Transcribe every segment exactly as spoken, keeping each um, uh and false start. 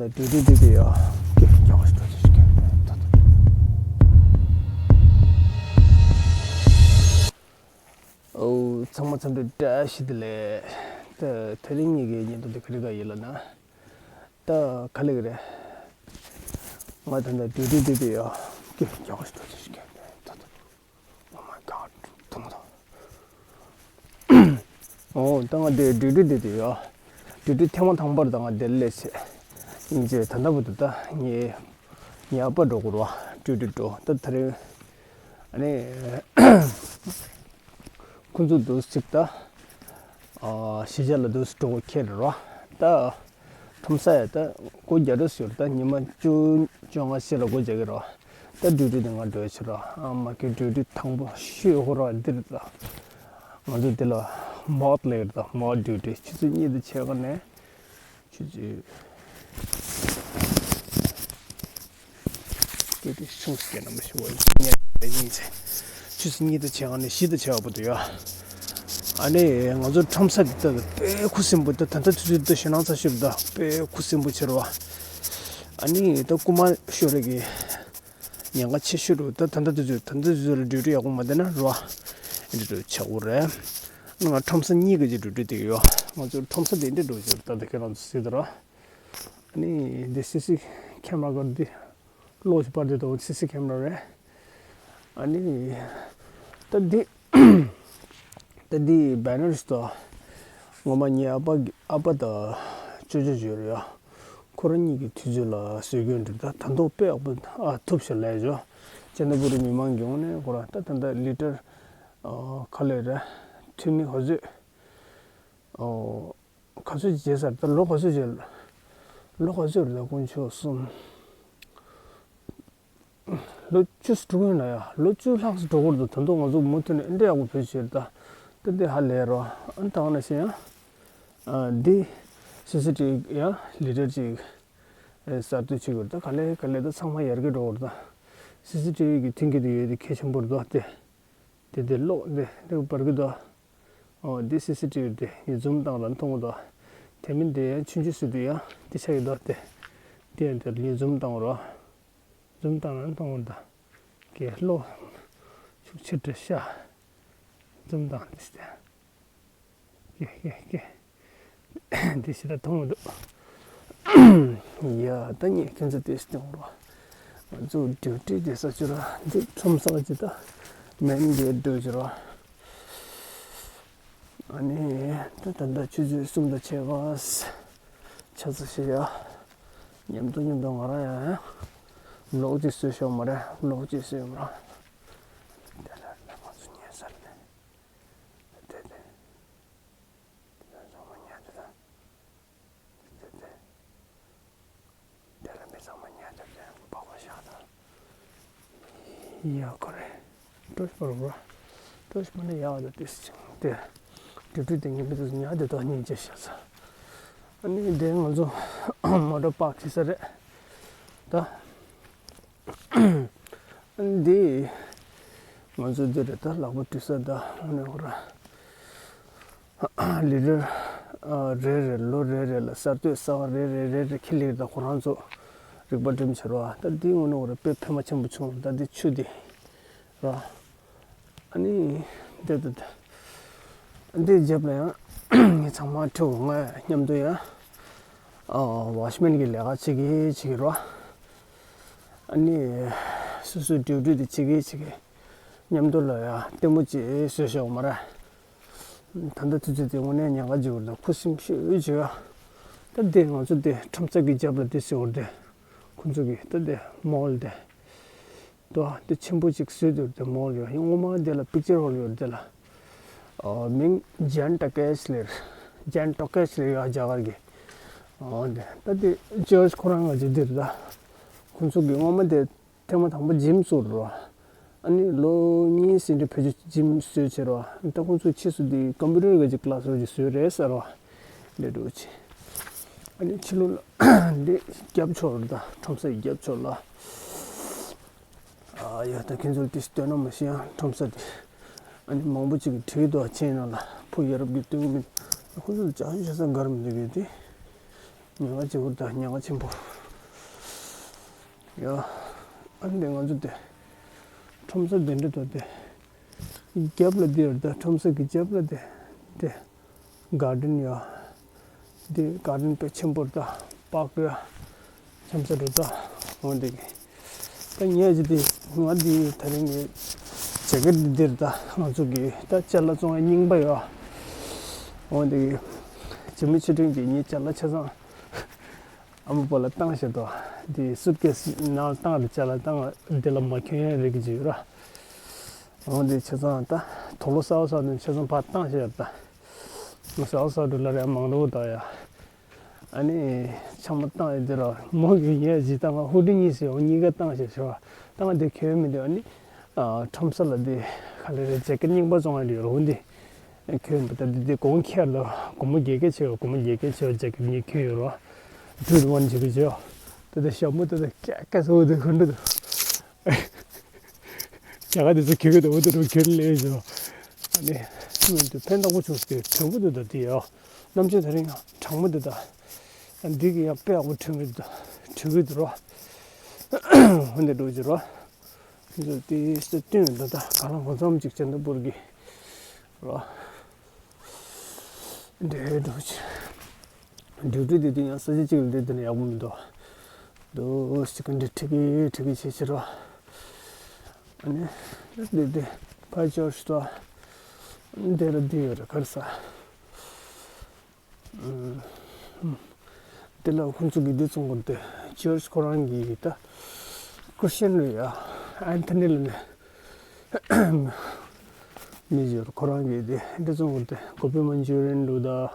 ད་དུས་དུས་དུས་དུས་ཡོད། ཀྱེ་ཀྱང་ཞིག་འགྲོ་ཅི་ཞིག་ཀྱང་ད་ད། ཨོ། ཚང་མ་འཚམས་འདྲི་བཀྲ་ཤིས་བདེ་ལེགས། ད་དེ་རིང་ངེད་ཀྱི་བརྙན་ཐུང་འདི་ག་རེ་ག་ཡིན་ལབ་ན། ད་ག་ལེ་ག་རེ། ང་ད་ད་དུས་དུས་དུས་དུས་ཡོད། ཀྱེ་ཀྱང་ཞིག་འགྲོ་ཅི་ཞིག་ཀྱང་ད་ད། Oh my god. ཐུང་ཐུང་། ཨོ་ད་ང་དེ་འགྲུལ་འགྲུལ་དེ་དེ་ཡོད། འགྲུལ་འགྲུལ་ཐེངས་མ་དང་པོར་ད་ང་དེ་སླེབས་བྱས། ཡིན་ཚེ་ད་ལྟ་བུ་དུ་ད་ངའི་ངའི་ཨ་ཕ་འགྲོ་དགོས་རེད་བ། འགྲུལ་འགྲུལ་འགྲོ་ད་དེ་རིང་། ཨ་ནི་ཁོང་ཚོ་འདུག་ཅིག་ད་གཞིས་ཆགས་ལ་འདུག་འགྲོ་དགོས་ཁེལ་རེད་བ། ད་ཁྲོམ་ས་ཡ་ད་སྒོ་རྒྱག་འགྲོ་ཟེར། ད་ཉི་མ་བཅུ་བཅོ་ལྔ་ཕྱེད་ལ་སྒོ་རྒྱག་གི་རེད་བ། ད་འགྲུལ་འགྲུལ་དེ་ང་འགྲོ་ཕྱིར་རོ། ཨ་མ་ཀི་འགྲུལ་འགྲུལ་དང་པོ་ཤོད་ཧོ་རོ་འདིར་ད། ང་ཚོ་འདི་ལ་མོག་ལེར་ད་མོག་འགྲུལ་འགྲུལ་ཆུ་ཚོད་གཉིས་དང་ཕྱེད་ཀ་ནས་ཆུ་ཚོད་སྐད་དེ་སུང་སྐད་ན་མ་ཤི་བ་ཉལ་ཡིན་ཚེ་ཆུ་ཚོད་གཉིས་དང་ཕྱེད་ཀ་ནས་བཞི་དང་ཕྱེད་ཀ་བར་དུ་ཡོད། ཨ་ནི་ང་ཚོ་ཁྲོམ་ས་འདི་ད་དཔེ་ཁུ་སིམ་པོ་ད་ད་ལྟ་དུས་ཚོད་ད་ཞེད་སྣང་ཚ་ཤོས་ད་དཔེ་ཁུ་སིམ་པོ་ཆེ་རེད་བ། ཨ་ནི་ད་རྐུ་མ་ཤོར་རེ་གི་ཉེན་ཁ་ཆེ་ཤོས་རུ་ད་ད་ལྟ་དུས་ཚོད་ད་ལྟ་དུས་ཚོད་ལ་འགྲུལ་འགྲུལ་ཡག་པོ་མ་བསྡད་ན་རོ། འདི་འགྲོ་ཆག་གོ་རེད། ང་ཁྲོམ་ས་གཉིས་ཀ་ཅིག་འགྲུལ་འགྲུལ་བསྡད་ཀྱི་ཡོད། ང་ཚོ་ཁྲོམ་ས་དེ་འདྲ་འགྲོ་ཆོག་ད་ལྟ་ཁྱེད་རང་ཚོ་གཟིགས་དང་རོ། ཨ་ནི་འདི་སི་སི་ཁེམ་ར་ག་འདི་གློག་ཅིག་སྤར་དེ་དང་སི་སི་ཁེམ་ར་རེད། ཨ་ནི་ད་འདི་ད་འདི་བེ་ནར་སི་ད་ངོ་མ་ངའི་ཨ་ཕ་གི་ཨ་ཕ་དང་ཅོ་ཅོ་ཅོ་རེད་ཡ། ཁོ་རང་གཉིས་ཀྱི་དུས་ཚོད་ལ་བཟོས་ཀྱི་འདུག་ད་ད་མདོ་དཔེ་ཡག་པོ་ཨ་ཐུབ་ཤག་ལས་ཇོ། ཅན་དྲ་པུ་རི་མི་མང་གི་ངོས་ནས་ཁོ་རང་ད་ད་ལྟ་ལི་ཊར་ཨ་ག་ལེར་འཐུས་མི་ག་ཚོད་ཨ་ག་ཚོད་བྱས་ཚར། ད་ལོ་ག་ཚོད་བྱས། ལོ་ག་ཚོད་རེད། ད་དཀོན་མཆོག་གསུམ། ལོ་བཅུ་ཙམ་འགྲོ་གི་ཡོད་ན་ཡ། ལོ་བཅུ་ལྷག་ཙམ་འགྲོ་གི་རེད་འདུག་ད་དུང་ང་ཚོ་མུ་མཐུད་ནས་ཨེ་འདྲ་ཡག་པོ་བེད་སྤྱོད་ད། ད་འདི་ཧ་ལས་རོ། ཨ་ནི་ད་ག་ནང་བཞིན་ཡ། ཨ་འདི་སི་སི་ཊི་ཝི་ཡ་ལི་ཊར་ཅིག་ཨེ་གསར་གཏོད་བྱེད་དགོས་རེད། ད་ག་ལེ་ག་ལེ་ད་ཚང་མ་ཡར་རྒྱས་འགྲོ་གི་རེད་ད། སི་སི་ཊི་ཝི་གི་མཐུན་གྱི་དེ་ཡོད་དེ་གལ་ཆེན་པོ་རེད་ད་དེ། དེ་དེ་གློག་དེ་དེ་འབར་གི་འདུག་ཨོ་དེ་སི་སི་ཊི་ཝི་དེ་ཡི་ཛུམ་བཏང་ལ་མཐོང་གི་འདུག་དེ་མིན་དེ་ཡང་ཆུང་ཆུང་སུ་དེ་ཡང་དེ་ཆགས་ཀྱི་འདུག་དེ་དེ་ཡང་དེ་ཡི་ཛུམ་བཏང་རོགས། ཛུམ་བཏང་ན་མཐོང་བར་ད། ཀྱེ་ལོ། ཤུགས་ཆེ་དྲི་ཤ། ཛུམ་བཏང་དེ་སྟེ། ཀྱེ་ཀྱེ་ཀྱེ། དེ་ཤི་ད་མཐོང་མི་འདུག་ཡ་ད་ངས་ཁྱེད་ཚོ་དེ་སྟེ་འོང་རོགས། ང་ཚོ་ཌིའུ་ཊི་དེ་ས་ཆུ་ར་འདི་ཁྲོམ་ས་ཅི་ད། མེན་གེ་ཊི་འགྲོ་ཅི་རོགས། ཨ་ནི་ད་ད་ལྟ་ཆུ་ཚོད་གསུམ་དང་ཕྱེད་ཀ་ཆ་ཚ་ཞིག་ཡ། མཉམ་དུ་མཉམ་དུ་ང་རང་ཡང་ལོག་ཅིག་བཟོས་ཤོག་མ་རེད། ལོག་ཅིག་བཟོས་མ་རེད། དེ་ལ་ང་ཚོ་ཉལ་ས་རེད། དེ་དེ་དེ་ཚང་མ་ཉལ་དེ་ད། དེ་དེ། དེ་ལ་མི་ཚང་མ་ཉལ་དེ་དེ་འབག་པ་བཞག་ད། ཡ་ཁོ་རེ། ཏོ་ཤི་པ་རུ་ར། ཏོ་ཤི་པ་ནི་ཡག་ད་ཏིས་ཅིང་དེ། དུས་དུས་དེ་ངའི་མི་ཚོ་ཉལ་དེ་ད་ཉིན་བྱེད་བཞག་ས། ཨ་ནི་དེ་ང་ཚོ་མོ་ཊ་པཱག་བྱེད་ས་རེད། ད། འདི། ང་ཚོ་འདི་རེད་ད་ལག་པ་འཁྲུ་ས་ད་ཨ་ནི་ཧོ་ར། ལི་ཊར་རེ་རེ་ལོ་རེ་རེ་ལ་གསར་གཏོད་གསར་བ་རེ་རེ་རེ་རེ་ཁྱེར་ལེ་ད་ཁོ་རང་ཚོ་རིག་པ་སྒྲིམ་ཕྱིར་བ་ད་འདི་དངོས་གནས་ཧོ་ར་དཔེ་ཕན་པ་ཆེན་པོ་བྱུང་ད་འདི་ཆུ་འདི་ར། ཨ་ནི་འདི་ད་ད་འདི་རྒྱབ་ལ་ཡང་ངས་ཚང་མ་ཁྲིད་ང་མཉམ་དུ་ཡང་ཝོ་ཆི་མེན་གྱི་ལས་ཀ་བྱེད་ཀྱི་བྱེད་ཀྱི་རོ། ཨ་ནི་སོ་སོའི་ཌིའུ་ཊི་དེ་བྱེད་ཀྱི་བྱེད་ཀྱི་མཉམ་དུ་ལ་ཡང་ལྟད་མོ་ཅིག་བཟོས་ཤོག་མ་རེད། ད་ལྟ་དུས་ཚོད་དེ་དངོས་གནས་ཉག་ག་བྱེད་དགོས་རེད་ད་ཁུ་སིམ་ཤོས་བྱེད་ཡ། ད་དེ་ང་ཚོ་དེ་ཁྲོམ་ས་གི་རྒྱབ་ལ་དེ་བཟོས་དགོས་རེད་དེ། ཁོ་ཚོ་གི་ད་དེ་མོལ་དེ། དོ་དེ་ཆེན་པོ་ཅིག་བཟོས་འདུག་དེ་མོལ་ཡོད་ཡིན་སྔོན་མ་དེ་ལ་པིག་ཅར་ཧོལ་ཡོད་དེ་ལ། ཨོ་མིང་ཇན་ཊོ་ཀེ་ཇི་ལེར། ཇན་ཊོ་ཀེ་ཇི་ལེར་ཡོད་རྒྱ་གར་གི། ཨོ་དེ་ད་དེ་ཅར་ཇི་ཁོ་རང་ང་ཅིག་འདིར་ད། ཁོ་ཚོ་གི་སྔོན་མ་དེ་ཐེངས་མ་དང་པོ་ཇིམ་བཟོས་རོ། ཨ་ནི་ལོ་གཉིས་ཟིན་དུས་བེད་སྤྱོད་ཇིམ་བཟོས་བྱས་རོ། ད་ཁོ་ཚོ་ཕྱིས་སུ་དེ་ཀམ་པུ་ཊར་གི་ཅིག་ཀི་ལ་སི་རོ་ཅིག་བཟོས་རེད་ཟེར་རོ། ལས་འགྲོ་ཆེ། ཨ་ནི་ཕྱི་ལོགས་ལ་འདི་རྒྱབ་ཕྱོགས་ལ་ད་ཁྲོམ་སའི་རྒྱབ་ཕྱོགས་ལ། ཨ་ཡ་ད་ཁྱེད་ཚོར་ཏིས་སྟོན་ན་མ་ཤེས་ཡང་ཁྲོམ་ས་དེ། ཨ་ནི་མང་པོ་ཅིག་གིས་བྲིས་འདུག་ཆེན་ནང་ལ་ཕུ་ཡ་རབས་ཀྱི་སྟོན་གི་མིན། ཁོ་ཚོ་ལ་ཅག་ཤ་ས་གར་མི་འདུག་གི་དེ། ཉེན་ཁ་ཆེན་པོ་དང་ཉེན་ཁ་ཆེན་པོ། ཡ། ཨ་ནི་ང་ཚོ་དེ་ཁྲོམ་ས་དེ་འདྲ་དང་དེ་རྒྱབ་ལ་དེ་ཡོད་ད། ཁྲོམ་ས་གི་རྒྱབ་ལ་དེ་དེ་གར་ཌེན་ཡོད། དེ་གར་ཌེན་དཔེ་ཆེན་པོ་རེད་ད། པཱརྐ་ཡོད། ཁྲོམ་ས་རེད་ད། འོ་དེ་གི་ད་ངས་ཅི་དེ་ང་དེ་ད་རིང་གི་ཇེ་ཀེཊ་འདི་འདིར་ད་ང་ཚོ་གི་ད་ཅ་ལག་བཙོང་ཡ་རྙིང་པ་ཡོད། འོ་དེ་གི་ཇི་མི་ཆོས་སྒྲོན་གྱིས་ངའི་ཅ་ལག་ཆ་ཚང་ཨ་མ་པོ་ལ་བཏང་ཤག་ད། དེ་སུཊ་ཀེ་སི་ནང་བཏང་རེད། ཅ་ལག་བཏང་། དེ་ལ་མ་གྱོན་ཡ་རེད་གི་ཅིག་ཡོད་ར། འོ་དེ་ཆ་ཚང་ད་དུག་ལོག་གསར་པ་གསར་དོན་ཆ་ཚང་ཕར་བཏང་ཤག་ད། ང་གསར་པ་གསར་དོན་ལ་རེ་མང་པོ་ད་ཡ། ཨ་ནི་ཆང་མ་བཏང་ཡ་དེ་ར་མོ་གི་ངས་ཅི་ད་ང་ཧུ་ཌི་གཉིས་ཟེར་བ་གཉིས་ཀ་བཏང་ཤག་ཤོ། ད་ང་དེ་གྱོན་མི་འདུག་ཨ་ནི་ཁྲོམ་ས་ལ་དེ་ག་ལེ་རེད། ཇེ་ཀེཊ་རྙིང་པ་བཙོང་ཡ་རེད་ར། འོ་དེ་གྱོན་འདུག་ད་དེ་དེ་གོང་ཁྱེར་ལ་སྒོར་མོ་བརྒྱད་བརྒྱ་བྱས་པ། སྒོར་མོ་བརྒྱད་བརྒྱ་བྱས་པ་ཇེ་ཀེཊ་གཉིས་གྱོན་ཡོད་ར། ཌུ་ཝན་བྱེད་ཀྱི་བྱས། ད་དེ་ཞྭ་མོ་ད་དེ་ཀྱག་ཀྱག་ཟེར་བ་དེ་ག་འདྲ་འདུག་རྒྱ་གར་དེ་ཚོ་གྱོན་གྱི་འདུག་འོ་དེ་འདྲ་གྱོན་ལེ་བྱས། ཨ་ནི་སྔོན་དུ་ཕན་ཐོགས་པོ་བྱུང་སྟེ་དྲོན་པོ་འདུག་ད་དེ་ཡ། གནམ་གཤིས་ད་རིང་ཡང་གྲང་མོ་འདུག་ད། ཨ་འདི་གི་ཡང་དཔེ་ཡག་པོ་དྲོན་གྱི་འདུག་དྲོན་གྱི་འདུག་ར། འོ་འདི་འགྲོ་གི་ར། ཁྱེད་ཚོ་དེ་སྟོན་ཡོད་ད། ད་ག་ལ་འགོ་འཛོམས་ཅིག་ཅན་ད་པུར་གི་ར། འདྲེ་འགྲོ་ཆེ། ཌིའུ་ཊི་དེ་དུས་ཡང་ས་ཆ་གཅིག་ལ་བསྡད་དེ་ན་ཡག་པོ་མི་འདུག་འདུག་ཅིག་ག་འདྲེ་ཁྲིད་ཀི་ཁྲིད་ཀི་བྱེད་བྱེད་རོགས། ཨ་ནི་འདི་འདི་ཕའི་ཅར་ཆི་དང་། འདི་ལ་འདི་ཡོད་རེད། ག་རེ་ཟ། འདི་ལ་ཁོང་ཚོ་གི་འདི་བཙོང་གི་འདུག་ཅར་ཆི་ཁོ་རང་གི་ད་ཁྲི་སི་ཅན་རེད་ཡ། ཨན་ཐོ་ནི་ལ་ནི་མི་ཡོད། ཁོ་རང་གི་འདི་འདི་བཙོང་གི་འདུག་གོ་པི་མན་ཅུ་རི་ཡན་འདུག་ད།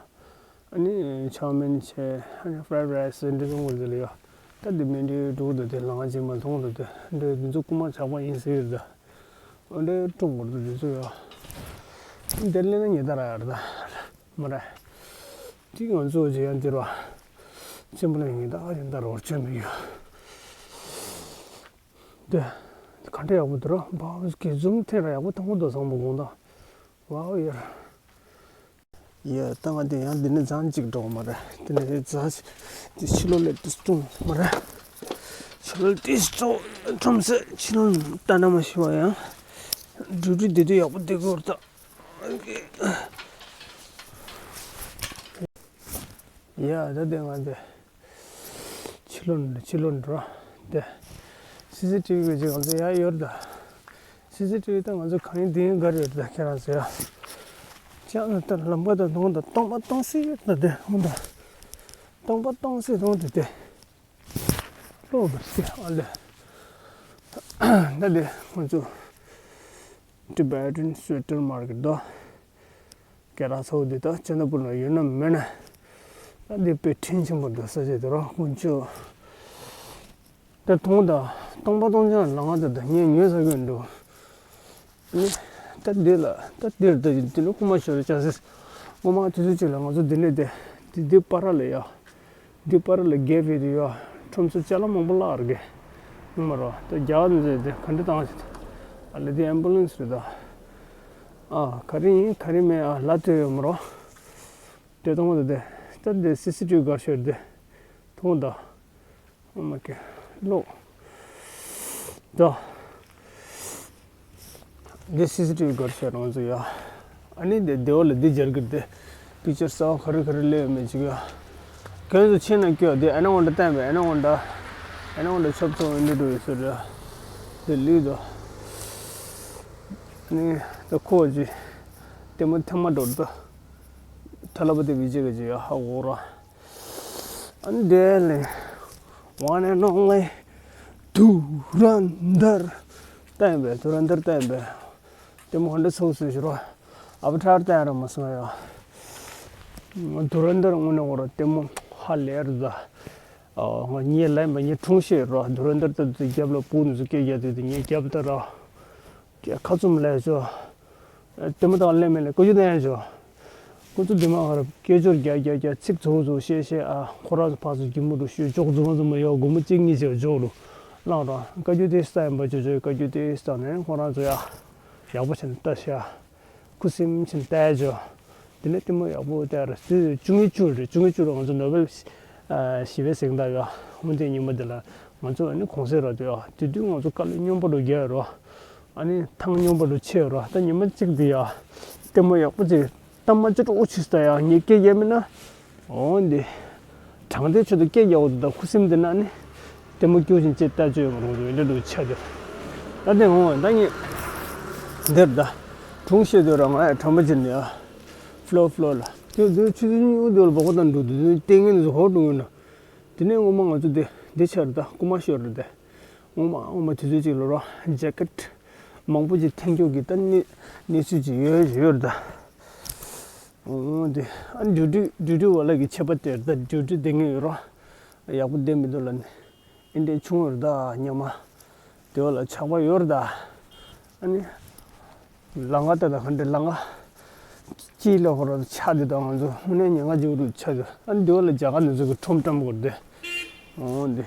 ཨ་ནི་ཆའོ་མིན་བྱས། ཨ་ནི་ཕ་རའེ་རའི་སི་འདི་ཚོ་ངོ་འཛིན་ལ་ཡོད། ད་འདི་མི་འདི་འགྲོ་འདུག་དེ་ལང་ཅིག་མ་མཐོང་འདུག་དེ་འདི་འདི་ཚོ་རྐུ་མ་ཇག་པ་ཡིན་ཟེར་ཡོད་ད། འོ་འདྲའི་སྲུང་བར་དུ་འདི་ཚོ་ཡོད། འདི་ལས་ན་ཉེ་ད་ར་ཡོད་ད། མ་རེད། དེ་ང་ཚོ་ཅི་ཡང་འདིར་བ། གཅེན་པོ་ལ་ཉེ་ད་ཡང་ད་རོར་བཅོས་མི་ཡོད། འདི་ག་འདྲ་ཡག་པོ་འདུག་ར། བའོ། གི་ཛུམ་ཐེངས་ར་ཡག་པོ་བཏང་གི་འདུག་བཟང་པོ་དགོངས་དག་བའོ་ཡར། ཡ། ད་ང་འདི་ཡང་འདི་ནས་བཟང་ཅིག་འགྲོ་གི་མ་རེད། འདི་ནས་བཟང་ཅིག་འདི་ཕྱི་ལོགས་ལ་ཏིས་ཀྲུང་མ་རེད། ཕྱི་ལོགས་ཏིས་ཀྲུང་ཁྲོམ་ས་ཕྱི་ལོགས་ལྟ་ན་མ་ཤི་བ་ཡང་འགྲུལ་འགྲུལ་བདེ་སྡུག་ཡག་པོ་བདེ་གི་ཡོད་ད། ཡ། ད་འདི་ང་འདི། ཕྱི་ལོགས་ནས་ཕྱི་ལོགས་འགྲོ། དེ། སི་སི་ཊི་ཝི་གི་ཅིག་ང་ཚོ་ཡར་ཡོད་རེད་ད། སི་སི་ཊི་ཝི་ད་ང་ཚོ་གང་ཡིན་དེ་ཡིན་ག་རེ་ཡོད་རེད་ད། ཁྱེད་རང་ཚོ་ཡ། ཅང་ན་ད་ལམ་ཁ་ད་མཐོང་ད་སྟོང་པ་སྟོང་སེ་ཡོད་ད། དེ་མཐོང་ད། སྟོང་པ་སྟོང་སེ་མཐོང་ད་དེ། ལོག་པ་སེ་ཨ་ལེ། ད་དེ་ང་ཚོ་Tibetan Sweater Market དོ། སྐད་གྲགས་ཚ་བོ་འདི་དག་ཅན་དང་པོ་ན་ཡོད་ན་མེད་ན། ད་འདི་དཔེ་ཕྲན་ཆེན་པོ་འདུག་ས་ཆ་དེ་རོ་དཀོན་མཆོག་ད་མཐོང་ད། སྟོང་པ་སྟོང་རྐྱང་ལ་ང་ད་ད་ངས་ཉོས་ས་གི་འདུག་ནི། ད་འདི་ལ་ད་འདིར་ད་འདི་ནི་ཁུག་མ་ཤོར་ཅག་སི། སྔོན་མ་དུས་ཚོད་ཅིག་ལ་ང་ཚོ་འདི་ནས་དེ་འདི་འདི་པ་ར་ལ་ཡ། འདི་པར་ལ་རྒྱལ་བའི་རི་ཡོ། ཁྲོམ་ཚོ་ཅ་ལག་མང་པོ་བརླག་རེད། ངོ་མ་རོ། ད་རྒྱ་གར་འཛེ་དེ་ག་འདྲ་བཏང་ཞིག་ཨ་ལེ་དེ་ཨེམ་བུ་ལན་སི་རེད་ད། ཨ་ག་རེ་ཡིན་ག་རེ་མེད་ཨ་ལ་ཐོས་ཡོད་མ་རོ། དེ་མཐོང་ད་དེ། ད་དེ་སི་སི་ཊི་ཝི་སྒར་ཤོར་དེ། མཐོང་ད། ཨོ་མ་ཀེ། ལོ། ད། འདི་སི་སི་ཊི་ཝི་སྒར་ཤོར་རང་ཚོ་ཡ། ཨ་ནི་འདི་སྡེ་བ་ལ་འདི་སྦྱར་གི་འདི། པིག་ཅར་གསར་པ་ག་རེ་ག་རེ་སླེབས་ཡོད་མེད་ཅིག་ཡ། གན་ཚོ་ཕྱིན་ན་སྐྱོ་འདི་ཨ་ན་ཝོན་ཌ་བསྟན་པས་ཨ་ན་ཝོན་ཌ། ཨ་ན་ཝོན་ཌ་ཆོབ་ཚོ་འདི་འགྲོ་ཡོད་ཟེར་ཡ། འདི་ལུས་དོ། ཨ་ནི་ད་ཁོ་ཅི། ལྟད་མོ་ཐེངས་མ་འགྲོ་ད། ཐ་ལ་པ་དེ་བི་ཇེ་ག་ཅི་ཡ་ཧ་གོ་ར། ཨ་ནི་དེ་ལས། One and only། དྷུ་རན་དྷར། བསྟན་པས། དྷུ་རན་དྷར་བསྟན་པས། ལྟད་མོ་ཧོན་ཌ་ཚོགས་སུ་ཞུ་རོགས། ཨ་བ་ཊར་བསྟན་ར་མ་སོང་ཡ། དྷུ་རན་དྷར་དངོས་གནས་འོ་ར་ལྟད་མོ་ཧ་ལས་ར་ད། ཨ་ང་ཉེ་ལན་པ་ཉེ་འཁྲུངས་ཤེས་ར་དྷུ་རན་དྷར་ད་དུ་རྒྱབ་ལ་སྤུ་ནུ་ཚོ་སྐད་རྒྱག་དུས་དུ་ཉེ་རྒྱབ་ད་ར། ཀྱེ་ཁ་བཙུམ་ལས་ཆོ། ལྟད་མོ་དང་ལེན་མེད་ལས་བཀའ་བཀྱོན་གནང་ཆོ། ཁོ་ཚོ་འདི་མ་ཧར་སྐད་ཅོར་རྒྱག་རྒྱག་རྒྱག་ཚིག་རྫོགས་རྫོགས་བཤད་བཤད་ཨ་ཁོ་རང་ཚོ་ཕར་ཚུར་གྱི་མུ་རུ་ཤོད་ཅོག་རྫུན་མ་རྫུན་མ་ཡོད་སྒོར་མོ་གཅིག་གཉིས་བྱས་ཅོག་རུ་བླངས་རོགས། བཀའ་བཀྱོན་དེ་ས་ཡིན་པ་ཅོ་ཅོའི་བཀའ་བཀྱོན་དེ་ས་ནས་ཁོ་རང་ཚོ་ཡ་ཡག་པོ་བྱས་ནས་ལྟ་ཤ། ཁུ་སིམ་བྱས་ནས་ལྟ་ཅོ། དེ་ནས་ལྟད་མོ་ཡག་པོ་ལྟ་ར་དུས་བཅུ་གཉིས་བཅུ་རེད། བཅུ་གཉིས་བཅུ་རུ་ང་ཚོ་ནོ་བེལ་ ཨ་ཞི་བའི་གཟེངས་རྟགས་ཡོད། འོན་ཏེ་ཉི་མ་འདི་ལ་ང་ཚོ་ཨ་ནི་གུང་སེང་ར་དུ་ཡོད། དེ་དུས་ང་ཚོ་དཀའ་ལས་སྙོམས་པོ་རུ་རྒྱག་ཡོད་རོ། ཨ་ནི་ཐང་སྙོམས་པོ་རུ་ཆེ་ཡོད་རོ། ད་ཉི་མ་གཅིག་འདི་ཡ་ལྟད་མོ་ཡག་པོ་ཅིག་ལྟད་མོ་ཅི་འགྲོ་ཆུ་ས་ཡ་ངས་སྐད་རྒྱག་མིན་ན། འོན་ཏེ་དྲང་བདེན་ཆེད་དུ་སྐད་རྒྱག་འོ་དུ་ད་ཁུ་སིམ་འདི་ན་ནི་ལྟད་མོ་སྐྱོ་ཞིང་ཅེས་ལྟ་བཅོས་ཡོང་རུང་རུང་འདྲ་འགྲོ་ཆ་དེ། ད་དེ་འོང་ད་ངས་འདིར་ད་གྲུང་བཤད་དུས་ར་ང་ཡ་དྲན་པ་ཅིག་ནི་ཡ། ཕློ་ཕློ་ལ། དེ་དུས་ཆུ་ཚོད་གཉིས་པ་དུས་ལ་བོག་དང་འགྲོ་དུས་ལྟས་ངན་དུ་ཧོ་འགྲོ་ཡོད་ན། དེ་ནས་སྔོན་མ་ང་ཚོ་དེ་འདི་ཆར་ད་རྐུ་མ་ཤོར་རེད་དེ། སྔོན་མ་སྔོན་མ་དུས་ཚོད་ཅིག་ལ་རོ་ཇེ་ཀེད་མང་པོ་ཅིག་འཐེན་རྒྱུ་གི་ད་གནས་གནས་ཚུལ་ཅིག་ཡོད་ཡོད་རེད་ད། འོ་དེ་ཨ་ཌིའུ་ཊི་ཌིའུ་ཊི་བ་ལ་གི་ཆད་པ་དེར་ད་ཌིའུ་ཊི་དེ་ངེས་ཡོད་རོ། ཡག་པོ་བསྡད་མི་འདུག་ལ་ནི། ཨིན་འདྲའི་ཆུང་བར་ད་ཉམ་མ། དེ་བ་ལ་ཆགས་པ་ཡོད་རེད་ད། ཨ་ནི། ལང་ཀ་ལྟ་ད་ག་འདྲ་ལང་ཀ་སྐྱིད་ལ་ཧོ་ར་ཆགས་དེ་དང་ང་ཚོ་དངོས་གནས་ཉེན་ཁ་ཅིག་རུ་ཆགས་དེ་ཨ་ནི་དེ་བ་ལ་རྒྱ་གར་ནས་ཚོ་གི་ཁྲོམ་བཀྲམ་དགོས་དེ། འོ་འདི།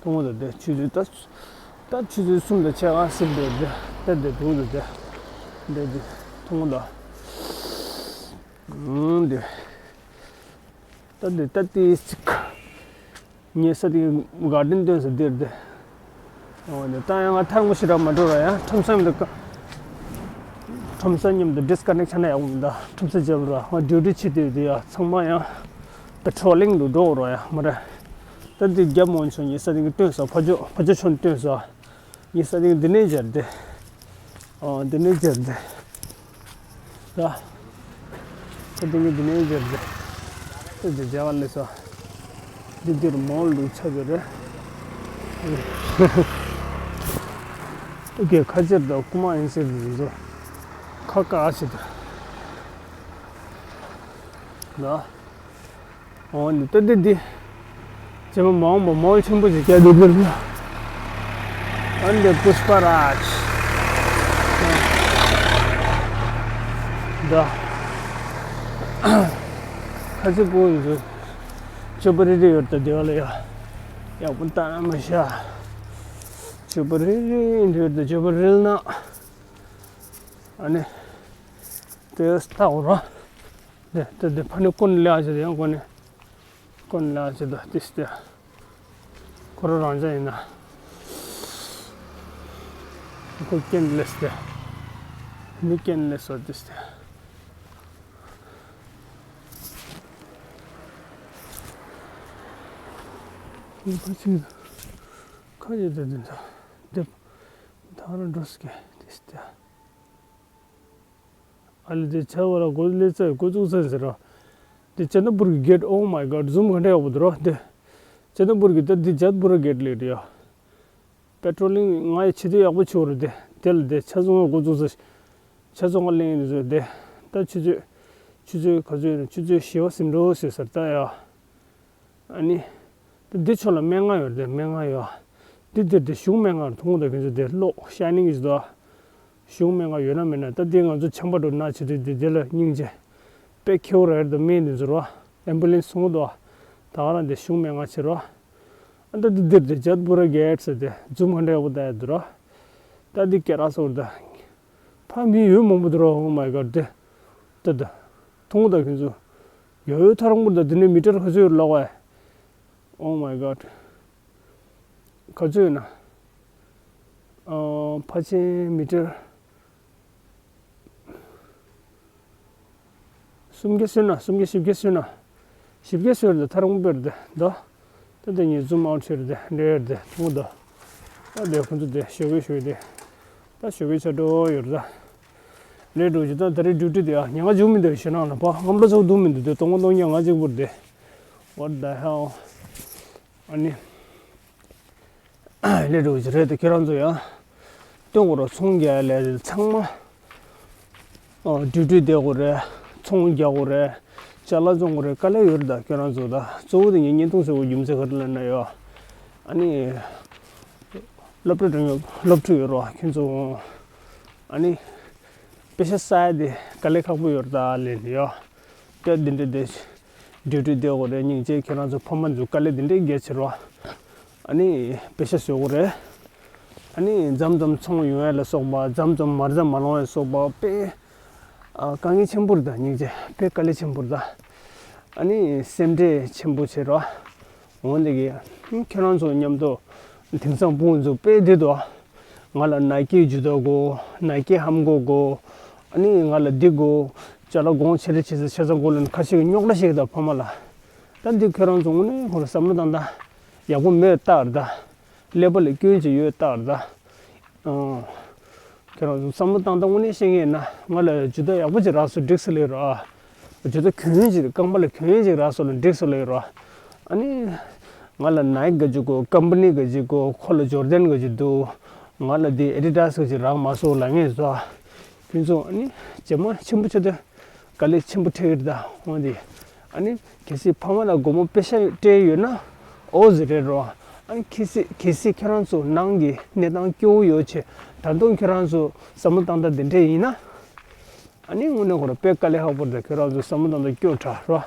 མཐོང་གོ་ད་དེ་ཆུ་ཚོད་ད་ད་ཆུ་ཚོད་གསུམ་དང་ཕྱེད་ཀ་ཟིན་འདུག་དེ་ད་དེ་དུང་དུ་དེ་འདི་འདི་མཐོང་གོ་ད། འོ་འདི། ད་འདི་ད་ཏི་ཅིག་ངས་ས་དེ་ག་ཌེན་སྟོན་ས་འདིར་དེ། འོ་ནི་ད་ཡང་ང་ཐར་མོ་ཞིག་ར་མ་འགྲོ་ར་ཡང་ཁྲོམ་ས་མི་འདུག་ཁྲོམ་ས་མཉམ་དུ་ཌིས་ཀ་ནེག་ཆ་ན་ཡག་པོ་མི་འདུག་ཁྲོམ་ས་རྒྱབ་ར་ང་ཌིའུ་ཊི་བྱེད་དུས་དེ་ཡ་ཚང་མ་ཡང་པེ་ཊྲོ་ལིང་དུ་འགྲོ་ར་ཡ་མ་ར། ད་འདི་རྒྱབ་མོ་ཆོ་ངས་ས་དེ་གི་སྟོན་ས་ཕ་ཇོ་ཕ་ཇོ་ཆོ་ནི་སྟོན་ས། ངས་ས་དེ་གི་འདི་ནས་སྦྱར་དེ། ཨོ་འདི་ནས་སྦྱར་དེ། ད། ད་འདི་ནས་འདི་ནས་སྦྱར་དེ། ད་འདི་རྒྱ་གར་ལས་ས། འདི་འདིར་མོལ་ལུགས་ཆགས་ཀྱི་རེད། ཨོ་ཀེ་ཁ་ཆེར་དང་རྐུ་མ་ཡིན་ཟེར་དུས་ཚོ། ཁ་བཀག་ཆེ་དུ། ད། འོ་ནི་ད་འདི་འདི། ཇེ་མ་མ་འོངས་པ་མོལ་ཆེན་པོ་ཞིག་རྒྱག་འདུག་འདིར་ན། ཨ་འདི་པུཤ་པ་རཱཇ། ད། ཁ་ཆེ་པོ་ཡིན་ཚུལ། ཆུ་པ་རི་རི་ཡོད་ད་འདི་བ་ལ་ཡ། ཡག་པོ་ལྟ་ན་མ་ཤ། ཆུ་པ་རི་རི་ཡོད་ད་ཆུ་པ་རི་ལ་ན། ཨ་ནི། དེ་ལྟ་འོ་ར། དེ་དེ་དེ་ཕ་ནི་ཀུན་ལ་ཞེས་ཡང་ཀུན་ནི། ཀུན་ལ་ཞེས་ད་ཏིས་ཏེ། ཁོ་རང་རང་ཅག་ཡིན་ན། ཁོ་ཀེན་ལེས་ཏེ། མི་ཀེན་ལེས་སོ་ཏིས་ཏེ། ཁ་ཅིག་ཁ་ཅིག་དེ་དེ་དེ་ད་ར་འགྲོ་སྐད་ཏིས་ཏེ། ཨ་ལེ་དེ་ཆ་བ་ལ་གོ་ལེ་ཚ་གོ་ཚུགས་ཚ་ཟེར་རོ། དེ་ཅན་དན་པུར་གི་གེ་ཊི། Oh my God, ཛུམ་ག་འདྲ་ཡག་པོ་འདུག་རོ་དེ། ཅན་དན་པུར་གི་ད་དེ་ཇད་པུ་ར་གེ་ཊི་ལེ་རེད་ཡ། པེ་ཊྲོ་ལིང་ང་ཡི་ཆེ་དེ་ཡག་པོ་ཆེ་བོ་རེད་དེ། དེ་ལ་དེ་ཆ་ཚང་གོ་ཚུགས་ཚ། ཆ་ཚང་ག་ལེན་ཡིན་ཟེར་དེ། ད་ཆུ་ཚོད། ཆུ་ཚོད་ག་ཚོད་ཡིན་ན་ཆུ་ཚོད་བཞི་པ་ཟིན་འགྲོ་ཟེར་ཟེར་ད་ཡ། ཨ་ནི། འདི་ཕྱོགས་ལ་སྨན་ཁང་ཡོད་རེད། སྨན་ཁང་ཡོད། འདི་འདིར་འདི་གཞུང་སྨན་ཁང་མཐོང་གོ་ད་ཁྱོད་ཚོ་དེ་གློག་ཤ་ནིང་གི་ཞིག་འདུག་གཞུང་སྨན་ཁང་ཡོད་ན་མེད་ན་ད་འདི་ང་ཚོ་ཆམ་པ་འགྲོ་ན་བྱེད་དུས་འདི་འདི་ལ་སྙིང་རྗེ། དཔེ་ཁེའུ་ར་ཡར་དུ་སྨན་འདི་ཚོ་རོ། ཨེམ་བུ་ལེན་སི་སོང་གོ་འདུག་ད་ག་རང་འདི་གཞུང་སྨན་ཁང་བྱེད་རོ། ཨ་ད་འདི་འདིར་འདི་ཇད་པུ་ར་གེ་ཊི་ཟེར་དེ་ཛུམ་ག་འདྲ་ཡག་པོ་ད་ཡ་འདུག་རོ། ད་འདི་ཀེ་ར་སོར་ད། ཕ་མི་ཡོད་མང་པོ་འདུག་རོ། Oh my God དེ། ད་ད། མཐོང་གོ་ད་ཁྱོད་ཚོ། ཡོད་ཡོད་ཐག་རིང་པོ་ད་འདི་ནས་མི་ཊར་ག་ཚོད་ཡོད་ལོག་བས། Oh my God ག་ཚོད་ཡོད་ན། ཨ་ཕ་ཆེན་མི་ཊར། སུམ་བརྒྱ་སོན་ན་སུམ་བརྒྱ་བཞི་བརྒྱ་སོན་ན། བཞི་བརྒྱ་སོན་རེད་ཐ་རུང་པེར་དེ་འདོ། ད་དེ་ཉིད་ཛུམ་ཨའུཊ་བྱེད་རེད་དེ་འདྲེ་རེད་དེ་མཐོང་འདོ། ད་དེ་ཁོང་ཚོ་དེ་ཞོགས་ཀས་ཞོགས་དེ། ད་ཞོགས་ཀས་ཆ་འགྲོ་ཡོད་རེད་ད། ལས་འགྲོ་ཅི་ད་ད་རེས་ཌིའུ་ཊི་དེ་ཨ་ཉལ་ཁ་འཇུག་མི་འདུག་ཞེ་ནང་ལ་ཕ་ངམ་ལ་ཚོགས་འདུག་མི་འདུག་དེ་སྟོང་པ་སྟོང་ཉལ་ང་གཅིག་པུར་དེ། What the hell ཨ་ནི། ལས་འགྲོ་ཅི་རེད་དེ་ཁྱེད་རང་ཚོ་ཡང་། སྟོན་དགོས་ར་ཚོང་རྒྱག་ལས་རེད་ཚང་མ། ཨོ་ཌིའུ་ཊི་བསྡད་དགོས་རེད། ཚོང་རྒྱག་དགོས་རེད། ཅ་ལག་བཙོང་དགོས་རེད་དཀའ་ལས་ཡོད་རེད་ད་ཁྱོད་རང་ཚོ་ད་གཙོ་བོ་དེ་ངས་བརྙན་ཐུང་བཟོ་དགོས་རྒྱུ་མཚན་ག་རེ་ལབ་ན་ཡོད། ཨ་ནི། སློབ་གྲྭ་འགྲོ་ཡོད་སློབ་ཕྲུག་ཡོད་རོགས་ཁྱོད་ཚོ། ཨ་ནི། པེ་ཤ་བསགས་ཡ་དེ་དཀའ་ལས་ཁག་པོ་ཡོད་རེད་ད་ལན་ཡོད། དེ་འདི་འདྲ་དེ། ཌིའུ་ཊི་བསྡད་དགོས་རེད་སྙིང་རྗེ་ཁྱོད་རང་ཚོ་ཕ་མ་ཚོ་དཀའ་ལས་འདི་འདྲའི་རྒྱག་བྱེད་རོགས། ཨ་ནི་པེ་ཤ་བཟོ་དགོས་རེད། ཨ་ནི་མཚམས་མཚམས་ཚོང་ཡོང་ཡ་ལ་སོགས་པ་མཚམས་མཚམས་མ་རྩ་མ་ལོང་ཡ་སོགས་པ་དཔེ། ཨ་དཀའ་ངལ་ཆེན་པོ་རེད་ད་སྙིང་རྗེ་དཔེ་དཀའ་ལས་ཆེན་པོ་རེད་ད། ཨ་ནི་སེམས་ཁྲལ་ཆེན་པོ་བྱེད་རོགས། འོ་འདི་གི་ཁྱེད་རང་ཚོ་མཉམ་དུ་དེང་སང་སྤུན་ཚོ་དཔེ་བདེ་འདུག་ང་ལ་ནའི་ཀི་ཇུ་ཏ་དགོས། ནའི་ཀི་ཧམ་གོ་དགོས། ཨ་ནི་ང་ལ་འདི་དགོས། ཅ་ལག་གོང་ཆེ་རེ་ཆེ་ས་ཆེ་ས་གོ་ལ་ཁ་ཤས་ཀྱི་རྙོག་དྲ་ཞིག་དང་ཕ་མ་ལ། ད་འདི་ཁྱོད་རང་ཚོ་དངོས་གནས་ཁོ་ར་བསམ་བློ་བཏང་ད། ཡག་པོ་མེད་རྟགས་རེད་ད། ཀླད་པ་ལ་སྐྱོན་ཅིག་ཡོད་རྟགས་རེད་ད། ཨང་། ཁྱེད་རང་ཚོ་བསམ་བློ་བཏང་སྟངས་དངོས་གནས་བཤད་ངེས་ན་ང་ལ་ཇུ་ཏ་ཡག་པོ་ཅིག་རག་སོང་འགྲིག་སོང་ལབ་རོགས། ཇུ་ཏ་གྱོན་ཅིག་རྐང་པ་ལ་གྱོན་ཅིག་རག་སོང་ལ་འགྲིག་སོང་ལབ་རོགས། ཨ་ནི། ང་ལ་ནའི་ཀི་ག་ཅིག་དགོས། ཀམ་པ་ནི་ག་ཅིག་དགོས། ཁོ་ལ་ཇོར་ཌན་ག་ཅིག་འདུག་ང་ལ་འདི་ཨེ་ཌི་ཌ་སི་ག་ཅིག་རག་མ་སོང་ལབ་ངེས་སོ། ཁྱེད་ཚོ་ཨ་ནི་རྗེས་མ་ཆེན་པོ་ཆེ་དེ། དཀའ་ལས་ཆེན་པོ་འཕྲད་ཀྱི་རེད་ད་འོ་འདི། ཨ་ནི་གལ་སྲིད་ཕ་མ་ལ་སྒོར་མོ་པེ་ཤ་སྤྲད་ཡོད་ན་ཨོ་ཟེར་རེད་རོ། ཨ་ནི་གལ་སྲིད་གལ་སྲིད་ཁྱེད་རང་ཚོ་ནང་གི་གནས་སྟངས་སྐྱོ་བོ་ཡོད་ཆེ། ད་དུང་ཁྱེད་རང་ཚོ་བསམ་བློ་བཏང་སྟངས་འདི་འདྲས་ཡིན་ན། ཨ་ནི་དངོས་གནས་ཁོ་ར་དཔེ་དཀའ་ལས་ཁག་པོ་རེད་ད། ཁྱེད་རང་ཚོ་བསམ་བློ་བཏང་སྟངས་སྐྱོ་དྲགས་རོ།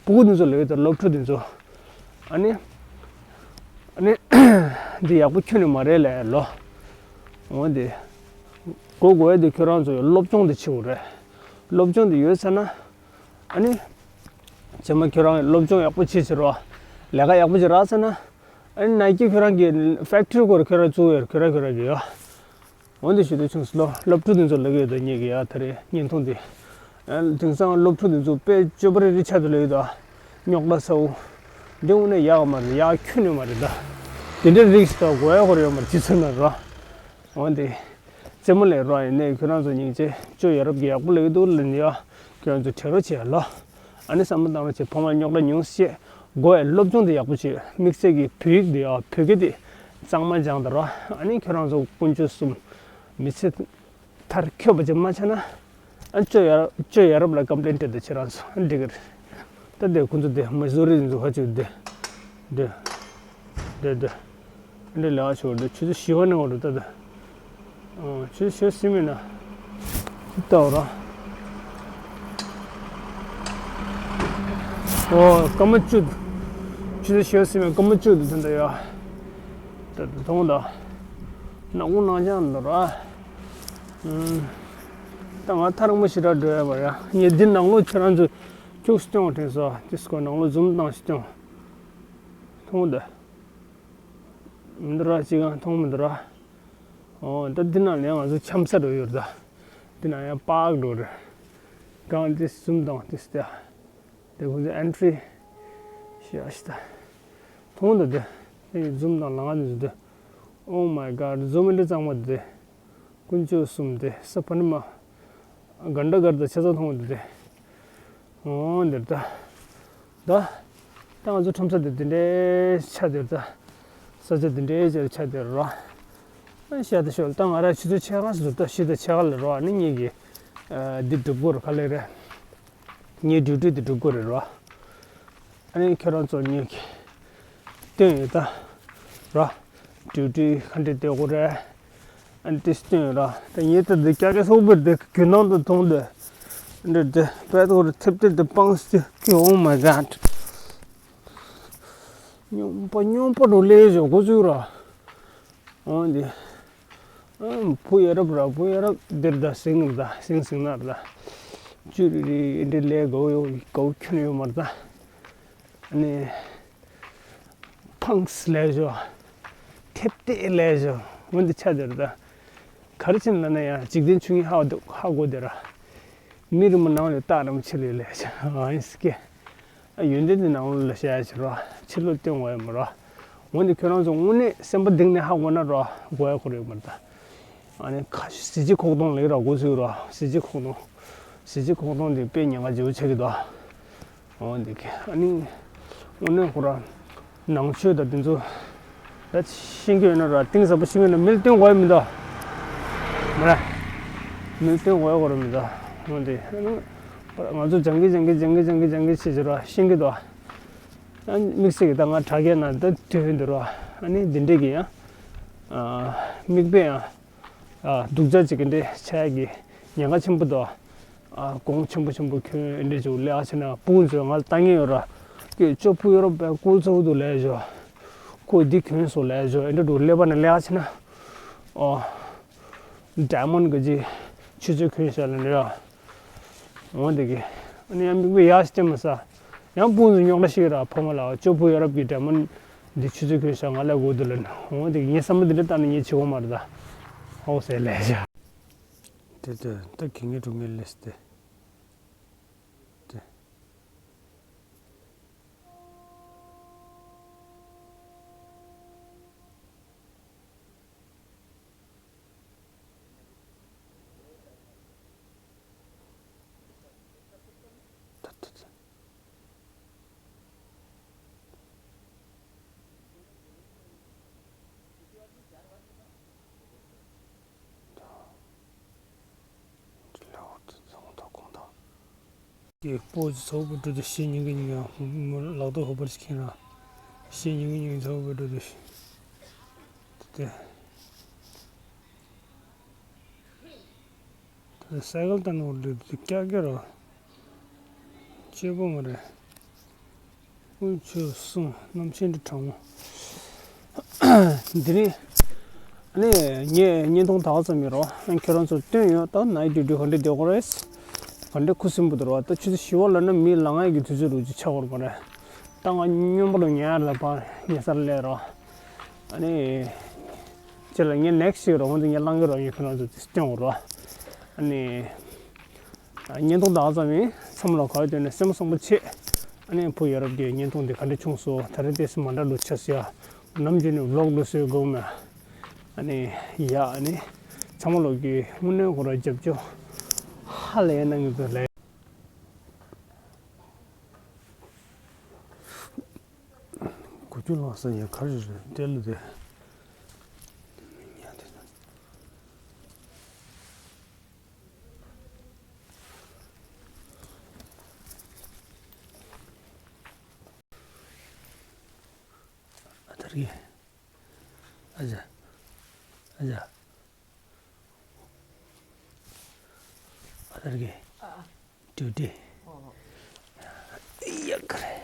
སྤུ་གུ་འདི་ཚོ་ལ་ཡོད་ད་སློབ་ཕྲུག་འདི་ཚོ། ཨ་ནི། ཨ་ནི། འདི་ཡག་པོ་ཁྱོན་ནས་མ་རེད་ལབ་ལོ། འོ་འདི། གོ་དགོས་ཡ་འདི་ཁྱོད་རང་ཚོ་སློབ་སྦྱོང་འདི་བྱེད་དགོས་རེད། སློབ་སྦྱོང་འདི་ཡོད་ཚར་ན། ཨ་ནི། རྗེས་མ་ཁྱོད་རང་སློབ་སྦྱོང་ཡག་པོ་བྱེད་ཟེར་རོ། ལས་ཀ་ཡག་པོ་ཅིག་རག་ཚར་ན། ཨ་ནི་ནའི་ཀི་ཁྱོད་རང་གི་ཕེག་ཊི་རི་སྐོར་ཁྱོད་རང་བཙུགས་ཡོད་ཁྱོད་རང་ཁྱོད་རང་གི་ཡོད། འོ་འདི་ཞུ་འདོད་བྱུང་སོང་ལོ། སློབ་ཕྲུག་འདི་ཚོ་ལབ་ཀྱི་ཡོད་ད་ངེད་ཀྱི་ཡ་ད་རེས་བརྙན་ཐུང་འདི། ཨ་དེང་སང་སློབ་ཕྲུག་འདི་ཚོ་དཔེ་སྤྱོད་པ་རེ་རེ་ཆགས་འདུག་ལབ་ཡོད་ད། རྙོག་དྲ་ཚ་བོ། འདི་དངོས་གནས་ཡག་མ་རེད་ཡག་ཁྱོན་ནས་མ་རེད་ད། དེ་འདྲའི་རིགས་ཤིག་ད་དགོས་ཡ་ཁོ་རེ་ཡོད་མ་རེད་ཅི་ཚོད་ན་ར། འོ་འདི། རྩེད་མོ་ལས་ར་ཡིན་ནས་ཁྱོད་རང་ཚོ་སྙིང་རྗེ་ཅོ་ཡ་རབས་ཀྱི་ཡག་པོ་ལབ་ཀྱི་འདུག་ལབ་ནས་ཡ། ཁྱོད་རང་ཚོ་དྲན་རོགས་བྱེད་ཡ་ལ། ཨ་ནི་བསམ་བློ་བཏང་རོགས་བྱེད། ཕ་མ་རྙོག་དྲ་ཉུང་ཤས་དགོས་ཡ། སློབ་སྦྱོང་དེ་ཡག་པོ་བྱེད། དམིགས་བསལ་གྱི་བོད་ཡིག་དེ་ཡ་བོད་སྐད་དེ་གཙང་མ་སྦྱངས་དང་ར། ཨ་ནི་ཁྱོད་རང་ཚོ་དཀོན་མཆོག་གསུམ་མི་ཚེ་མཐར་འཁྱོལ་བ་ཅིག་མ་ཆགས་ན། ཨ་ཅོ་ཡ་ཅོ་ཡ་རབས་ལ་ཀམ་པི་ལེན་སྤྲད་དང་ཁྱེད་རང་ཚོ་ཨ་འགྲིག་གི་རེད། ད་དེ་ཁོང་ཚོ་དེ་མ་བཟོ་རིགས་འཛུགས་ཧ་ཅུ་དེ་དེ་དེ་དེ། འདི་ལས་ཆོག་འདི་ཆུ་ཚོད་བཞི་པ་ནས་འོ་རུ་ལྟ་ད། ཆུ་ཚོད་བཞི་ཟིན་མིན་ན། ལྟ་འོ་ར། ཨོ་སྐར་མ་བཅུ། ཆུ་ཚོད་བཞི་ཟིན་མིན་སྐར་མ་བཅུ་འདི་ཐོན་ད་ཡ། ད་ད་མཐོང་ད། ནག་མོ་ནག་ཅང་འདུག་ར། ད་ང་ཐག་རིང་པོ་ཞེ་དྲག་འགྲོ་ཡ་མ་རེད། ངས་འདི་ནང་ལོགས་ཁྱེད་རང་ཚོ་ཁྱུག་སྟོན་དྲན་སོ། དེ་སྐོར་ནང་ལོགས་ཛུམ་བཏང་ཞིག་སྟོན། མཐོང་ད། མི་འདུག་ར་ཅི་གང་མཐོང་མི་འདུག་ར། ཨོ་ད་འདི་ནང་ལ་ཡང་ང་ཚོ་འཁྱམ་ས་འགྲོ་ཡོད་རེད་ད། འདི་ནང་ཡང་པཱརྐ་འགྲོ་རེད། གང་དེ་ཛུམ་དང་དེ་སྟེ། དེ་ཁོ་ཚོ་ཨེན་ཊི་རི་ཞེས་ཨ་ཤི་ད། མཐོང་ད་དེ། དེ་ཡི་ཛུམ་དང་ལང་ང་དེ་ཚོ་དེ། Oh my god ཛུམ་ཨེ་འདྲ་གཙང་མ་དེ། དཀོན་མཆོག་གསུམ་དེ་ས་ཕ་ནི་མ། གན་ད་གར་ད་ཆ་ཚང་མཐོང་དེ་དེ། འོ་འདིར་ད། ད། ད་ང་ཚོ་ཁྲོམ་ས་དེ་དེ་འདྲའི་ཆ་དེར་ད། ས་ཆ་དེ་འདྲའི་ཆ་དེར་ཆ་དེར་རོ། ཨ་ཤ་ད་ཤོད་ད་ང་ར་ཆུ་ཚོད་ཕྱེད་ཀ་ཟུར་ད་ཤི་ད་ཕྱེད་ཀ་ལ་རོ། ཨ་ནི་ངེད་ཀྱི། འདི་སྒྲུབ་སྐོར་ག་ལེ་རེད། ངའི་ཌིའུ་ཊི་དེ་སྒྲུབ་དགོས་རེད་རོ། ཨ་ནི་ཁྱོད་རང་ཚོ་ངེད་ཀྱི་སྟོན་ཡོད་ད་རོ། ཌིའུ་ཊི་ག་འདྲ་སྡོད་དགོས་རེད། ཨ་ནི་དེ་སྟོན་ཡོད་རོ། ད་ངས་ད་འདི་ཀྱག་ཀྱག་སོག་པོར་འདི་རྒྱུ་ནང་དུ་མཐོང་དུས། འདི་འདི་པད་དོ་རུ་ཐེབས་ཐེབས་དུ་སྤངས་ཏེ། Oh my god སྨྱོན་པ་སྨྱོན་པ་རུ་ལས་བཞོ་འགོ་ཚུགས་རོ། འོ་འདི། ཨ་བུ་ཡ་རབས་ར་བུ་ཡ་རབས་འདིར་ད་སིང་ར་ད་སིང་སིང་ན་ར་ད། བཅུ་རེ་རེ་འདི་ལས་གོ་ཡོ་གོ་ཁྱོན་ཡོད་མ་ར་ད། ཨ་ནི། ཕངས་ལས་བཞོ། ཐེབས་ཏེ་ལས་བཞོ། འོ་འདི་ཆ་འདིར་ད། ག་རེ་ཕྱིན་ལ་ན་ཡང་འཇིག་རྟེན་ཆུང་ངུ་ཧ་གོ་ཧ་གོ་དེ་ར། མི་རི་མོ་ནང་ལས་སྟག་རི་མོ་ཆེ་ལས་ལས་བཞོ། ཨ་ཡིན་སྐད། ཡོན་ཏན་དེ་ནང་ལོགས་ལ་བཤད་ཡ་བྱེད་རོགས། ཕྱི་ལོགས་སྟོན་དགོས་ཡ་མ་རོགས། འོན་ཏེ་ཁྱོད་རང་ཚོ་དངོས་གནས་སེམས་པ་གཏིང་ནས་ཧ་གོ་ན་རོགས་དགོས་ཡ་ཁོ་རེད་མ་རེད་ད། ཨ་ནི་ཁ་ཤས་གཟི་བརྗིད་ཁོག་སྟོང་ལེགས་ར་དགོས་ཚུལ་རོགས། གཟི་བརྗིད་ཁོག་སྟོང་། གཟི་བརྗིད་ཁོག་སྟོང་དེ་དཔེ་ཉེན་ཁ་ཆེ་བོ་ཆགས་ཀྱི་འདུག་འོ་འདི་གི་ཨ་ནི། དངོས་གནས་ཁོ་ར། ནང་ཆོས་དང་དེ་ཚོ། ད་ཤེས་ཀྱི་ཡོད་ན་ར་གཏིང་ཟབ་པོ་ཤེས་ཀྱི་ཡོད་ན་མི་ལ་སྟོན་དགོས་ཡ་མི་འདུག་མ་ར། མི་ལ་སྟོན་དགོས་ཡ་ཁོ་ར་མི་འདུག་འོ་འདི་ཨ་ནི། ང་ཚོ་སྦྱང་གི་སྦྱང་གི་སྦྱང་གི་སྦྱང་གི་སྦྱང་གི་བྱེད་ཀྱི་ར་ཤེས་ཀྱི་འདུག་ཨ་དམིགས་བསལ་གྱི་ད་ང་དྲ་རྒྱའི་ནང་ད་དུས་ཡུན་འདི་རོ། ཨ་ནི་འདི་འདྲས་ཀྱི་ཡང་། མིག་དཔེ་ཡང་། སྡུག་ཅག་ཅིག་གི་འདྲས་ཆགས་ཀྱི་ཉེན་ཁ་ཆེན་པོ་འདུག་གོང་ཆེན་པོ་ཆེན་པོ་ཁྱོད་འདྲས་ཅིག་ལས་ཨ་ཆེ་ན་སྤུན་ཚོས་ང་ལ་ལྟ་ངེས་ཡོད་ར། ཀྱེ་ཅོ་བུ་ཡོ་རོབ་པའི་ཀུལ་ཚ་བོ་འདུག་ལས་ཞོ། ཁོས་འདི་གྱོན་སོང་ལས་ཞོ་འདྲས་འདུག་ཀླད་པ་ནས་ལས་ཨ་ཆེ་ན། ཨོ། ཌའི་མོན་གྱི་ཆུ་ཚོད་གྱོན་ཤག་ལ་ནི་ར། འོ་འདི་གི་ཨ་ནི་ཡང་མིག་དཔེ་ཡག་ཞིག་སྟོན་མ་ས། ཡང་སྤུན་ཚོས་རྙོག་དྲ་ཞིག་ར་ཕོ་མོ་ལ་ཅོ་བུ་ཡོ་རོབ་ཀྱི་ཌའི་མོན་ འདི་ཆུ་ཚོད་ཁྱོད་ཤག་ང་ལ་དགོས་འདུག་ལབ་ན། འོ་དེ་ངས་བསམ་བློ་འདི་འདྲ་བཏང་ནས་ངས་བྱེད་དགོས་མ་རེད་ད། ཨོ་ཟེར་ལས་བྱ། དེ་དེ་ད་གི་ངས་སྒྲུབ་ངས་ལས་སྟེ། དེ། ད་ད་ད། ཀྱི་པོ་ཅི་ཚ་བོ་པོ་འགྲོ་དུ་ཤེས་ཉིན་གི་ཉིན་ཡང་ལག་ཏུ་ཧོ་པར་ཤེས་ར། ཤེས་ཉིན་གི་ཉིན་ཚ་བོ་པོ་འགྲོ་དུ་ཤེས། དེ། དེ་སའི་ཀལ་བཏང་ནོར་འགྲོ་དུ་ཀྱག་ཀྱག་ར། གཅེས་པོ་མ་རེད། དབུས་ཆོས་གསུང་རྣམ་མཁྱེན་འདི་དྲང་མོ། འདི་རེད། ཨ་ནི་ངས་བརྙན་ཐུང་ད་ག་ཙམ་ཡིན་རོ། ཨ་ཁྱོད་རང་ཚོར་སྟོན་ཡོད་ད། ནའི་ཌིའུ་ཊི་ག་འདྲ་བསྡད་དགོས་རེད། ག་འདྲ་ཁུ་སིམ་པོ་འདུག་རོ། ད་ཆུ་ཚོད་བཞི་པ་ལབ་ན་མི་ལངས་ཡས་ཀྱི་དུས་ཚོད་རུ་ཅིག་ཆགས་དགོས་རེད་པ་རེད། ད་ང་སྨྱོན་པ་ལ་ཉལ་ལ་ཕར་ཉལ་སར་སླེབས་རོ། ཨ་ནི་ཅེ་ལ་ངས་ནེག་སི་ཊི་ཞིག་རོ། འོན་ཏེ་ངས་བླང་གི་རོ། ངས་ཁྱོད་རང་ཚོར་སྟོན་དགོས་རོ། ཨ་ནི། བརྙན་ཐུང་ད་ག་ཙམ་ཡིན། ཚང་མ་ལ་ག་བའི་དོན་ནས་སེམས་བཟང་པོ་བྱེད། ཨ་ནི་བུ་ཡ་རབས་ཀྱི་བརྙན་ཐུང་འདི་ག་འདྲ་བྱུང་སོང་། ད་རེས་ཏོག་ཙམ་མ་འདྲ་ལུགས་ཆགས་སོང་ཡ། ནམ་རྒྱུན་ནས་བི་ལོག་ལུགས་སྲོལ་དགོས་མེད། ཨ་ནི་ཡ་ཨ་ནི་ཚང་མ་ལོག་གི་དངོས་གནས་ཁོ་ར་རྒྱབ་སྐྱོར་ཧ་ལས་གནང་གི་འདུག་ལས། གོ་རྒྱུ་ལགས་ས་ཡ་ག་རེ་རེད་ལྟས་ལ་དེ། ཨ་ཐར་གི། ཨ་ཅག་ཨ་ཅག་ཨ་ཐར་གི། ཨ། ཏུ་ཏི། ཡག་ག་རེད།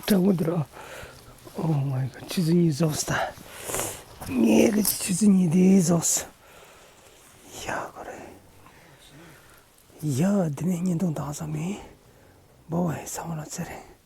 དྲང་མོ་འདི་ར། Oh my God, ཆུ་ཚོད་གཉིས་རྫོགས་སོང་ད། ངས་གི་ཆུ་ཚོད་གཉིས་དེ་རྫོགས་སོང་། ཡག་ག་རེད། ཡ། འདི་ནས་བརྙན་ཐུང་དང་ཙམ་ཡིན། བོ་ཝའེ། ཚང་མ་ལ་ཚེ་རིང་།